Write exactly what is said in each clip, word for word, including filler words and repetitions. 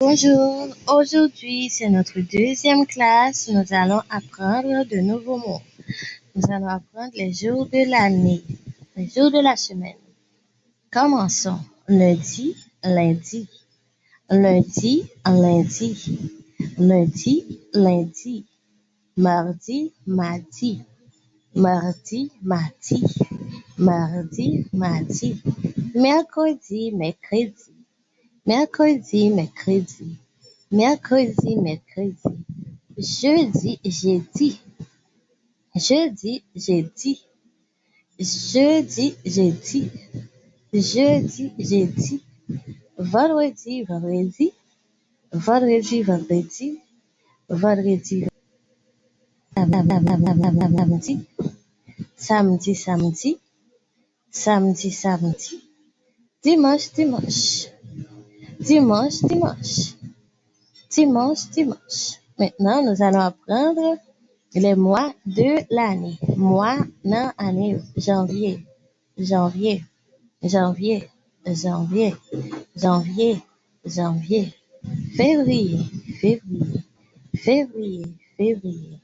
Bonjour, aujourd'hui c'est notre deuxième classe. Nous allons apprendre de nouveaux mots. Nous allons apprendre les jours de l'année, les jours de la semaine. Commençons. Lundi, lundi. Lundi, lundi. Lundi, lundi. Mardi, madi. Mardi, madi. Mardi, madi. Mercredi, mercredi. Mercredi, mercredi. Mercredi, mercredi. Jeudi, jeudi. Jeudi, jeudi. Jeudi, jeudi. Jeudi, jeudi. Vendredi, vendredi. Vendredi, vendredi. Vendredi, samedi. Samedi, samedi. Samedi, samedi. Dimanche, dimanche. Dimanche, dimanche. Dimanche, dimanche. Maintenant, nous allons apprendre les mois de l'année. Mwa nan ane yo. Janvye, janvye, janvye, janvye, janvye, janvye. Fevriye, fevriye, fevriye, fevriye.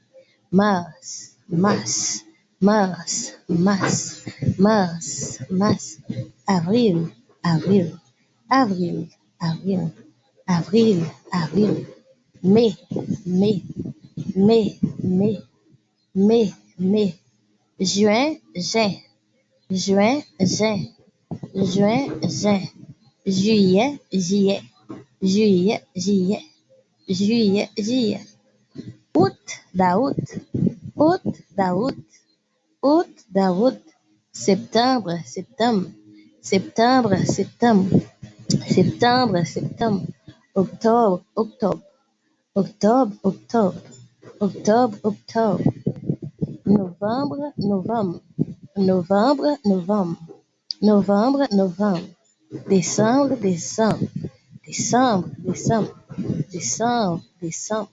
Mas, mas, mas, mas, mas, mas. Avril, avril, avril, avril, avril, avril. Me, me, me, me, me, me. Jen, jen, jen, jen, jen, jen. Jiyè, jiyè, jiyè, jiyè, jiyè, jiyè. Out, dawout, out, dawout, out, dawout. Septanm, septanm, septanm, septanm, septanm, septanm. Oktòb, oktòb, oktòb, oktòb, oktòb, oktòb. Novanm, novanm, novanm, novanm, novanm, novanm. Desanm, desanm, desanm, desanm, desanm, desanm.